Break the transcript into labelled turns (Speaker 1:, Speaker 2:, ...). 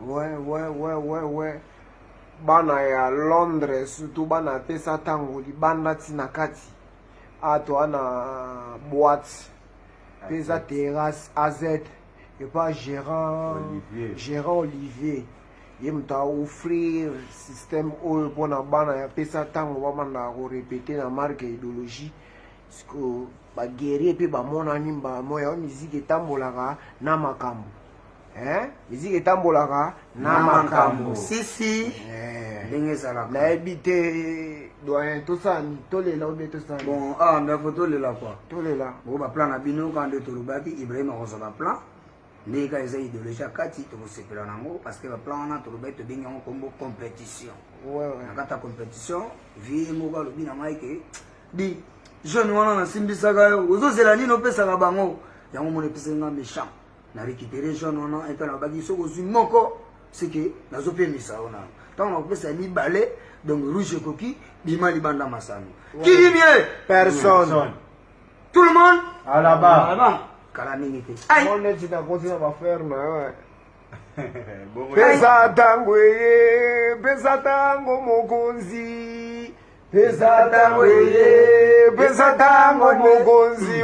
Speaker 1: Ouais, ouais, ouais, ouais, ouais. Bana ya Londres, surtout bana pesa tango libanda ti na kati. A toi na boîte. Pesa terrasse AZ et pas gérant
Speaker 2: Olivier.
Speaker 1: Gérant Olivier. Ye moto aoffrir système oyo mpona bana ya pesa ntango babandaka korépéter na marque ya idéologie. Siko baguerrier mpe bamonani mbamo ya miziki etambolaka na makambo, hein? Miziki etambolaka na makambo.
Speaker 3: Sisi.
Speaker 1: Eh.
Speaker 3: Ndenge ezalaka.
Speaker 1: Nayebi te, doyen, tosala nini? Tolela obe tosala nini?
Speaker 3: Bon, ah, ndako tolela quoi.
Speaker 1: Tolela.
Speaker 3: Bo baplan na bino kaka nde tolobaki, Ibrahim akozwa baplan ndenge kaka eza idéologie ya kati, tokosepela nango parce que baplan wana tolobaki, tobengi yango kombo compétition. Na kati ya compétition, vie moko alobi na ngai ke di jeune wana nasimbisaka yo, ozozela nini opesaka bango yango? Mona epesaki nga méchant na récupéré jeune wana epe nalobaki soki ozwi moko seke nazopemisa yo nano, ntango nakopesa ya mibale, donc rouge ekoki bima libanda masano. Qui dit mieux?
Speaker 1: Personne.
Speaker 3: Tout le monde
Speaker 2: à la barre.
Speaker 3: Kala mingi te. Ai!
Speaker 1: Mo neti nakoti na bafrère na yo, eh.
Speaker 2: Bongo.
Speaker 1: Pesa ntango eye, pesa ntango mokonzi, pesa ntango eye, pesa ntango mokonzi.